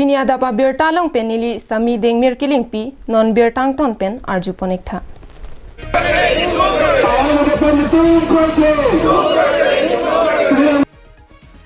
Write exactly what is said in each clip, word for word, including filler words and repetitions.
Pini adap abirta along pen neli Sami Dengmir Kilingpi, non birta angton pen arjupon-ik tha.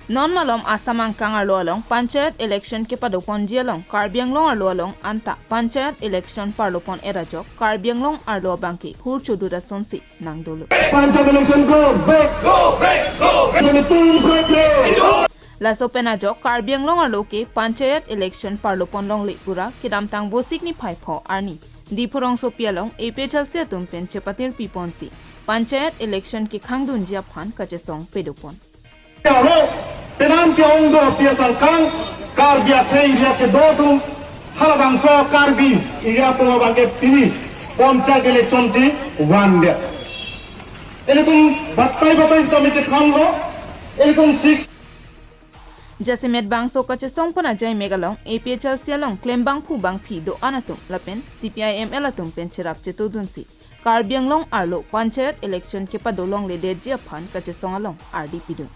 Non malom Assam angkang arlo along panchayat election kepadoponji along Karbi Anglong arlo along anta panchayat election parlopon-et ajok Karbi Anglong arlo abangke hur chodut asonsi nangdolo. Panchayat election go back. Go back, go back. Laso pen ajok Karbi Anglong arlo ke panchayat election parlopon longle pura kedamtang Vosik niphai pho arni Diphu rongsopi along APHLC atum pen chepatir piponsi panchayat election kekhangdunji aphan kachesong pedopon. Aro, penang ke-ong do P S angkang, Karbi akhei area kedo atum, halabangso Karbi area atum abangke pini panchayat election si vandet. Ilitum batai batai sitame chethanlo, ilitum six. Jasemet bangso kachesongpon ajaimek along APHLC along klembangphu bangphi do-an atum lapen CPIML atum pen cherap chetodunsi Karbi Anglong arlo panchayat election kepadolongledetji aphan kachesong along ardi pidun.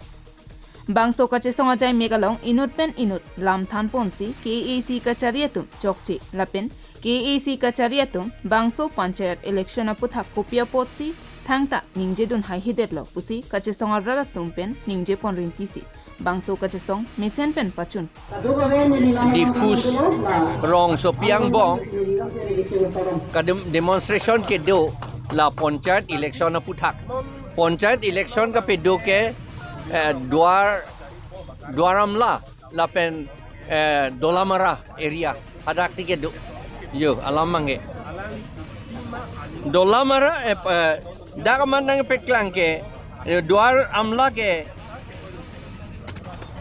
Bangso kachesong ajaimek along inut pen inut lam thanponsi KAAC kachari atum chokche lapen KAAC kachari atum bangso panchayat election aputhak kopi apotsi thangta ningjedun haihedetlo pusi kachesong arat atum pen ningjepon rintisi bangso kachesong mesen pen pachun. Diphu rongsopi angbong kadem demonstration kedo la panchayat election aputhak. Panchayat election kapedo ke, eh, Duar, Duar Amla lapen, eh, Dolamara area hadaksi kedo. Yo, alam mangge. Dolamara, eh, eh, dak amat nangpeklang ke, eh, Duar Amla ke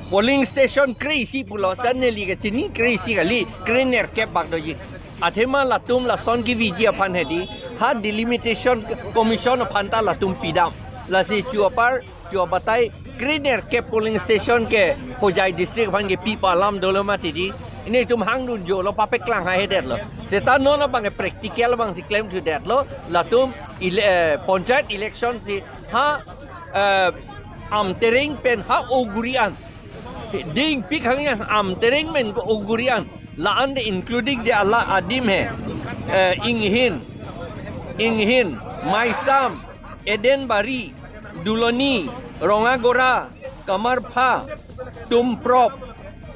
polling station kre-isi pulo, seta neli kachini kre-isi kali, krenerkep bak doji. Athema latum lason keviji aphan hedi, ha delimitation commission aphan ta latum pidam. Lasi chu apar, chu abatai, krenerkep polling station ke Hojai district aphan kepi pu alam dolo mati di. Nelitum hangdunjolo, papeklang haihedetlo. Seta non abangke practical abangsi klemthudetlo. Latum ele-, eh, panchayat election si ha, eh, Amtereng pen ha Oguri an. Dingpik hang yang Amtereng pen Oguri an. La-an de including de ala adim he. Eh, Inghin, Inghin, Maisam, Edenbari, Duloni, Rongagora, Kamarpha, Tumprop,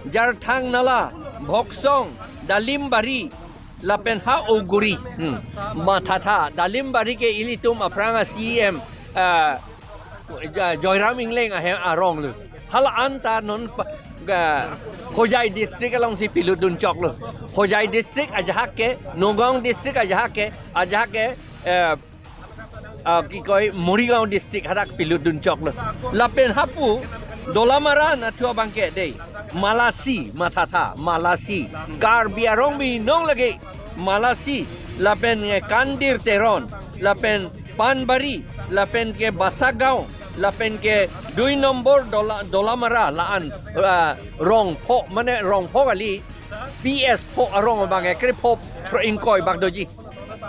Jarthang Nala, Bhoksong, Dalimbari, lapen ha Oguri. Hmm. Mathatha, Dalimbari ke ilitum aphrang a-CEM, ah, Ja-, Joyram Engleng ahe arong lo. Hala-an ta non pa-, ga, Hojai district alongsi pilutdun choklo. Hojai district ajahak ke, Nagaon district ajahak ke, ajahak ke, eh, ah, ki koi Morigaon district hadak pilutdun choklo. Lapen hapu Dolamara nathu abangke dei. Malasi, mathatha, Malasi. Karbi arong binong lake Malasi. Lapen, eh, Kandir Teron. Lapen Panbari. Lapen ke Basagaon. Lapen ke dui nombor Dola-, Dolamara la-an, ah, Rongpho, mane Rongpho kali. P S pho arong abangke krepho phro ingkoi bak doji.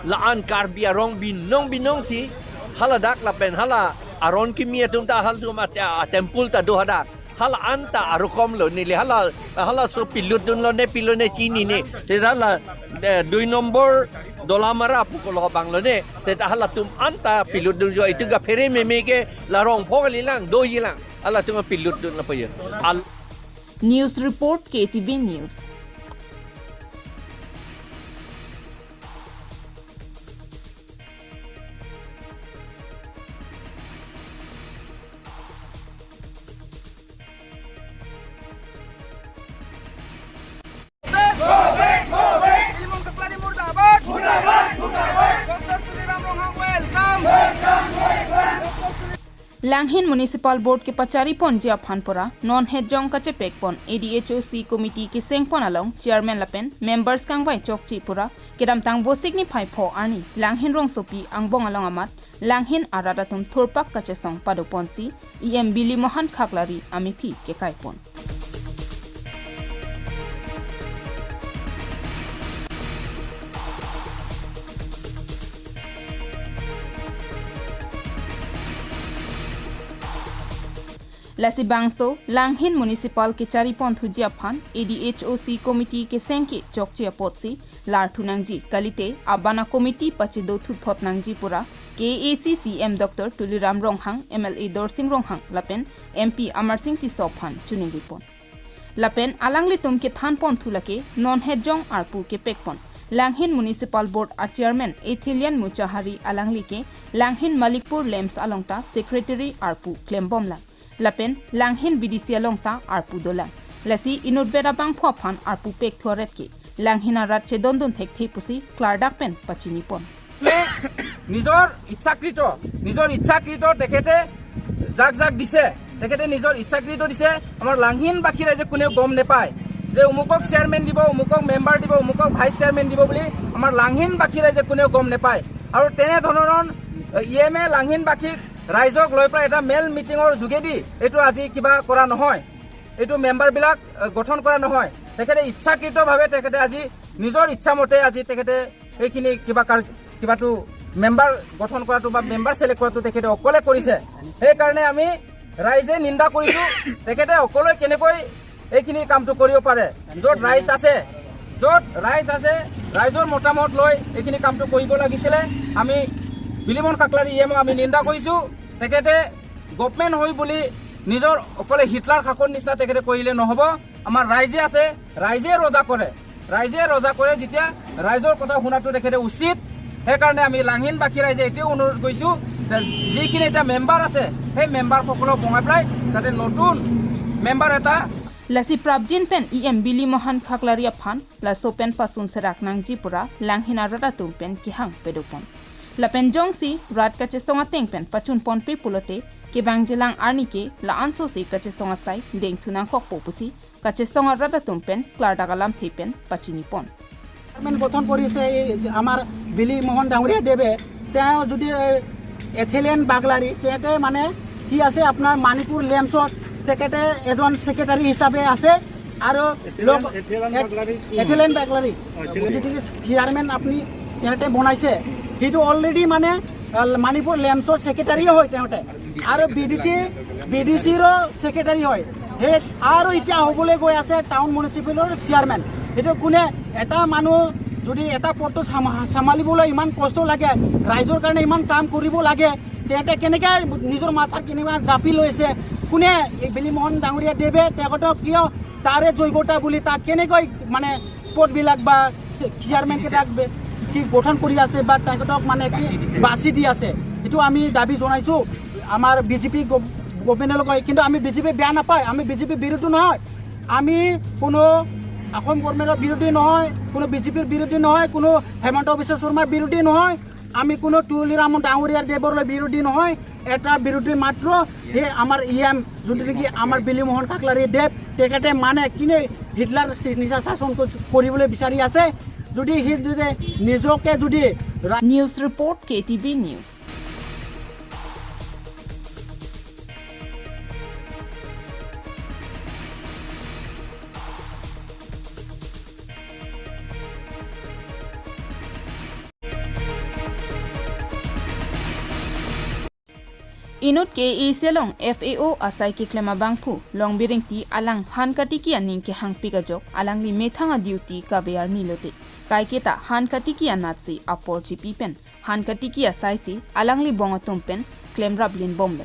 La-an Karbi arong binong binong si haladak lapen hala aron kimi atum ta halatum at-, a-, temple ta do hadak. Hala-an ta arukom lo neli hala, halaso pilutdunlo ne pilo ne chinine. Seta la, eh, dui nombor Dolamara pu kolo abang lone. Seta halatum anta pilutdunjo itu ga phere meme ke la Rongpho kalilang, dojilang. Halatum pilutdun lapu jo. Al- News report, K T V News. Langhin Municipal Board kepachariponji aphan pura non hetjong kachepekpon A D H O C committee kesengpon along chairman lapen members kangvai chokche pura kedamtang Vosik niphai pho arni Langhin rongsopi angbong along amat Langhin arat atum thurpak kachesong padoponsi E M Bili Mohan Khaklari amephi kekaipon. Lasi bangso Langhin Municipal kechari pon thuji aphan A D H O C committee keseng ke chokche apotsi lar thu nangji, kalite abana committee pachedo thu thot nangji pura K A A C C M Doctor Tuliram Ronghang, M L A Dorsing Ronghang lapen M P Amarsing Tisso aphan choningri pon. Lapen alanglitum kethan pon thu lake non hetjong arpu kepek pon Langhin Municipal Board a Chairman Ethelian Muchahari alangli ke Langhin Malikpur LAMPS along ta Secretary arpu klem bom lang. Lapen Langhin B D C along ta arpu dolang. Lasi inutvet abangphu aphan arpu pek thu aret ke Langhin arat chedondun thekthe pusi klardak pen pachini pon. নিজৰ ইচ্ছাকৃত, নিজৰ ইচ্ছাকৃত তেখেতে যাক যাক দিছে, তেখেতে নিজৰ ইচ্ছাকৃত দিছে। আমাৰ লাংহিনবাসী ৰাইজে কোনেও গম নেপায় যে অমুকক চেয়াৰমেন দিব, অমুকক মেম্বাৰ দিব, অমুকক ভাইচ চেয়াৰমেন দিব বুলি আমাৰ লাংহিনবাসী ৰাইজে কোনেও গম নেপায়। আৰু তেনেধৰণৰ ই এম এ লাংহিনবাসীক ৰাইজক লৈ পেলাই এটা মেল মিটিঙৰ যোগেদি এইটো আজি কিবা কৰা নহয়, এইটো মেম্বাৰবিলাক গঠন কৰা নহয়। তেখেতে ইচ্ছাকৃতভাৱে তেখেতে আজি নিজৰ ইচ্ছামতে আজি তেখেতে এইখিনি কিবা কাৰ- কিবাটো মেম্বাৰ গঠন কৰাটো বা মেম্বাৰ চিলেক্ট কৰাটো তেখেতে অকলে কৰিছে। সেইকাৰণে আমি ৰাইজে নিন্দা কৰিছো। তেখেতে অকলে কেনেকৈ এইখিনি কামটো কৰিব পাৰে? য'ত ৰাইজ আছে, য'ত ৰাইজ আছে, ৰাইজৰ মতামত লৈ এইখিনি কামটো কৰিব লাগিছিলে। আমি বিলিমন কাকলাৰী ই এমক আমি নিন্দা কৰিছো। তেখেতে গভৰ্ণমেণ্ট হৈ বুলি নিজৰ অকলে হিটলাৰ শাসন নিচিনা তেখেতে কৰিলে নহ'ব। আমাৰ ৰাইজে আছে, ৰাইজে ৰজা কৰে। ৰাইজে ৰজা কৰে যেতিয়া ৰাইজৰ কথা শুনাটো তেখেতে উচিত। সেইকাৰণে আমি লাংহিনবাসী ৰাইজে এইটোৱে অনুৰোধ কৰিছো যে যিখিনি এতিয়া মেম্বাৰ আছে, সেই মেম্বাৰসকলক বঙাই পেলাই যাতে নতুন মেম্বাৰ এটা Lasi prapjin pen E M Bili Mohan Khaklari aphan laso pen pasun serak nangji pura Langhin arat atum pen kehang pado pon. Lapen jongsi rat kachesong ateng pen pachun ponpe pulote kevangjilang arni ke la-anso si kachesong asai dengthu nangkokpo pusi kachesong arat atum pen klardak alamthe pen pachini pon. Chairman গঠন কৰিছে এই আমাৰ বিলি মোহন ডাঙৰীয়া দেৱে। তেওঁ যদি এই এথেলিয়ান বাগলাৰী, তেখেতে মানে কি আছে আপোনাৰ মণিপুৰ লেমছত তেখেতে এজন ছেক্ৰেটাৰী হিচাপে আছে আৰু লগ- এথেলিয়ান বাগলাৰী কোন? এথেলিয়ান বাগলাৰী এথেলিয়ান। যিটো চেয়াৰমেন আপুনি তেখেতে বনাইছে, সেইটো অলৰেডি মানে আহ, মণিপুৰ লেমছৰ ছেক্ৰেটাৰী হয় তেখেতে আৰু B D C B D চিৰো ছেক্ৰেটাৰী হয়। সেই আৰু এতিয়া হ'বলৈ গৈ আছে টাউন মিউনিচিপেলৰ চেয়াৰমেন। সেইটো কোনে এটা মানুহ যদি এটা পদটো চম্ভা- চম্ভালিবলৈ ইমান কষ্ট লাগে, ৰাইজৰ কাৰণে ইমান কাম কৰিব লাগে, তেখেতে কেনেকে নিজৰ মাথাত কেনেকুৱা জাপি লৈছে? কোনে এই বিলি মোহন ডাঙৰীয়া দেৱে তেখেতক কিয় তাৰে যোগ্যতা বুলি তাক কেনেকৈ মানে পদবিলাক বা চে- চেয়াৰমেন কেইটাক বে- কি গঠন কৰি আছে বা তেখেতক মানে কি বাছি দি আছে, এইটো আমি দাবী জনাইছো আমাৰ বি জে পি গভ- গভৰ্ণমেণ্টলৈ। কিন্তু আমি বি জে পি বেয়া নাপায়, আমি বি জে পি বিৰোধী নহয়, আমি কোনো অসম গভৰ্ণমেণ্টৰ বিৰোধী নহয়, কোনো বি জে পিৰ বিৰোধী নহয়, কোনো হিমন্ত বিশ্ব শৰ্মাৰ বিৰোধী নহয়, আমি কোনো তুলিৰাম ডাঙৰীয়াৰ দেৱৰ বিৰোধী নহয়। এটা বিৰোধী মাত্ৰ সেই আমাৰ ই এম যোনটো নেকি আমাৰ বিলি মোহন কাকলাৰী দেৱ, তেখেতে মানে কিনে হিটলাৰ নিচিনা শাসন ক- কৰিবলৈ বিচাৰি আছে। যদি সি যদি নিজকে যদি ৰা- News report, K T V News. Inut K A A C along F A O asai keklem abangphu Longbiringti alang han katiki aning kehangpik ajok alangli methang a-duty kave arni lote. Kaiketa han katiki anatsi apor chipi pen han katiki asaisi alangli bong atum pen klemrap lin bomlo.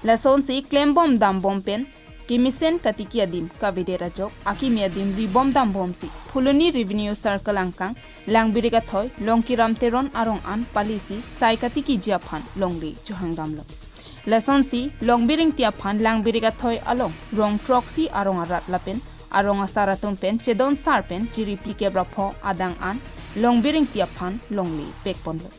Lasonsi klembom dambom pen kemesen katiki adim kavedet ajok akimi adim ribom dambomsi Phuloni Revenue Circle angkang Langbirik athoi Longkiram Teron arong an palisi sai katikiji aphan longle chohangdamlo. Lasonsi Longbiringti aphan Langbirik athoi along rong throksi arong arat lapen arong asar atum pen chedon sar pen chiri phlikep ra pho adang an Longbiringti aphan longle pekponlo.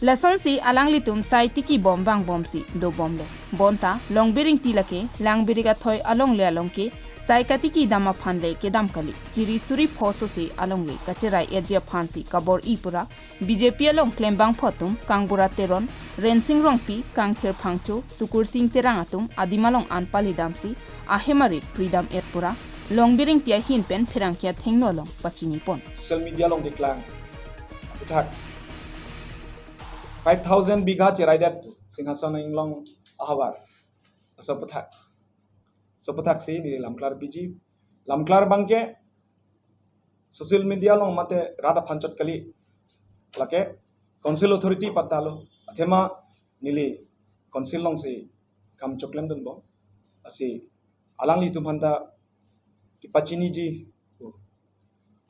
Lasonsi alanglitum sai tiki bom vangbomsi dobomlo. Bonta Longbiringti lake Langbirik athoi alongle along ke sai katiki dam aphan le kedam kali. Chiri suri pho sose alongle kacherai etji aphansi kabor-i pura B J P along klembangphu atum Kangbura Teron, Rensing Rongpi, Kangthir Phangcho, Sukursing Terang atum adim along an palidamsi ahem arit pridam et pura Longbiringti ahin pen pherangke athengno along pachini pon. Social media along keklang aputhak five thousand bigha cheraidet Singhason Inglong ahavar aso aputhak Laso aputhak si neli lamklar piji. Lamklar abangke social media along mate rat aphan chot kali. Lake council authority apatta lo. Athema neli council alongsi kam choklem dunbom. Lasi alanglitum aphanta kepachiniji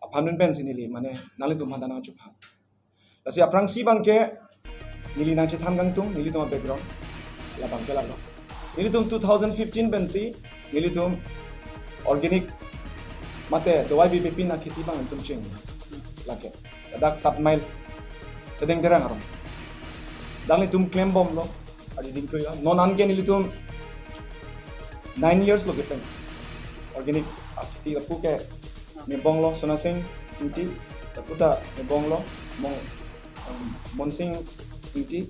aphan pensi neli mane nanglitum aphanta nangchuphan. Lasi aphrangsi abangke neli nangchethan kangtung, nelitum a-background labangke lalo. Nelitum two thousand fifteen pensi nelitum organic mate dawai bipepin akheti abang nelitum cheng. Lake ladak Saat Mile Sedeng Terang arong. Dak nelitum klembomlo, adi dingklui la. Non anke nelitum nine years lo kepeng organic akheti. Lapu ke nebonglo Sonasing Ingti, laputa nebonglo Mon-, um, Monsing Ingti,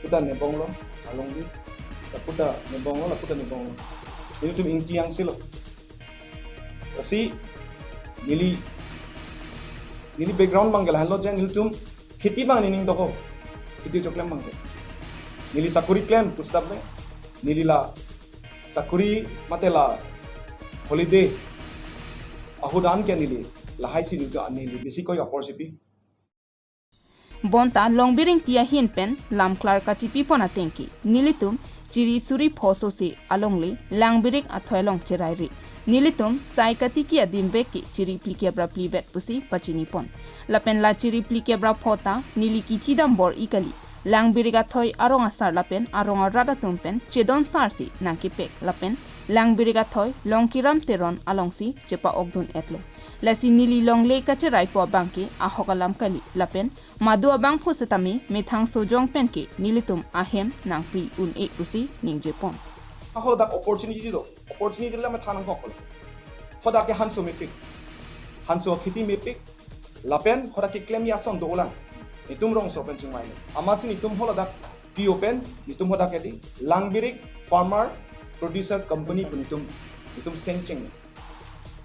laputa nebonglo Alongbi, laputa nebonglo, laputa nebonglo. Nelitum Ingti angse lo. Lasi neli, neli background abangke lahenlo je nelitum kheti abang nening dokok. Kheti choklem abangke. Neli sakori klem pusitame, neli la sakori mate la holiday ahut anke neli lahai si nelitum neli besi koi apor sipi. Bonta Longbiring Ingti ahin pen lamklar kachipipon atengke, nelitum chiri suri pho sose alongle Langbirik athoi along cheraire. Nelitum sai katiki adim bek ke chiri phlikep ra phlivet pusi pachinipon. Lapen la chiri phlikep ra pho ta neli kithidam bor-i kali. Langbirik athoi arong asar lapen arong arat atum pen chedon sar si nangkepek lapen Langbirik athoi Longkiram Teron alongsi chepa-okdun-etlo. Lasi neli longle kacheraipo abangke ahok alam kali lapen madu abangphu setame methang sojong penke nelitum ahem nangpri un-e pusi ningjepon. Ahok dak opportunity do. Opportunity la methang nangkoklo. Hadak ke hanso mepik. Hanso kheti mepik. Lapen hadak ke klemji ason dolang. Nelitum rongso pen chingvai. Amatsi nelitum haladak P O pen, nelitum hadak ke di Langbirik Farmer Producer Company pu nelitum, nelitum seng cheng.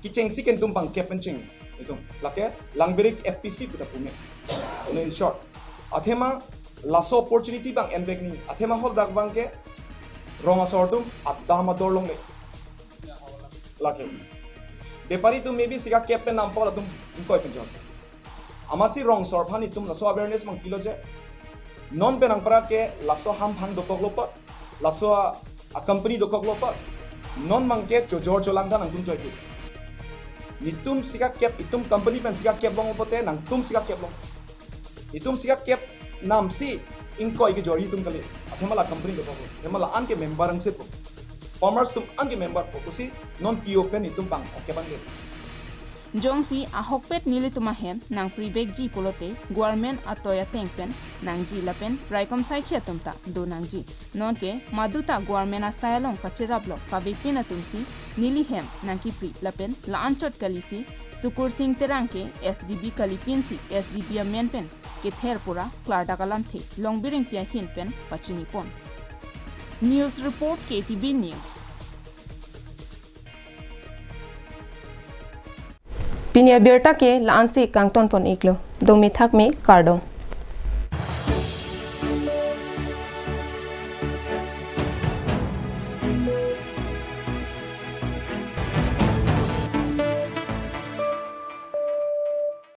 Kechengsi ke nelitum bang kep pen cheng. Nelitum lake Langbirik F P C puta pume. Ano in short, athema laso opportunity abang enbek ni. Athema hadak abangke rong asor atum adam ador longle. Lake bepari atum maybe sika kep pen nampo latum ingkoi pen chot. Amatsi rong asor aphan nelitum laso awareness abang pilo je. Non pen nangpra ke laso hamphang dokoklo pa, laso a, a company dokoklo pa. Non abangke chojor cholangtha nangtum choipi. Nelitum sika kep, itum company pen sika kep long pote nangtum sika kep long. Nelitum sika kep namsi ingkoi kejor itum kali. Athema la company dokoklo. Athema la-an ke member angsepo. Farmers atum an ke member po pusi non P O pen nelitum bang oke bang le. Jongsi ahokpet nelitum ahem nangpribekji pulote government atoi ateng pen nangji lapen raikom saikhi atum ta do nangji. Nonke madu ta government asai along kacheraplo kavepin atumsi neli hem nangkipri lapen la-an chot kalisi Sukursing Terang ke S G B kalipinsi S G B amen pen kether pura klardak alamthe Longbiring Ingti ahin pen pachinipon. News report K T V News. Pini abirta ke la-ansi kangtonpon-iklo. Dome thakme, kardom.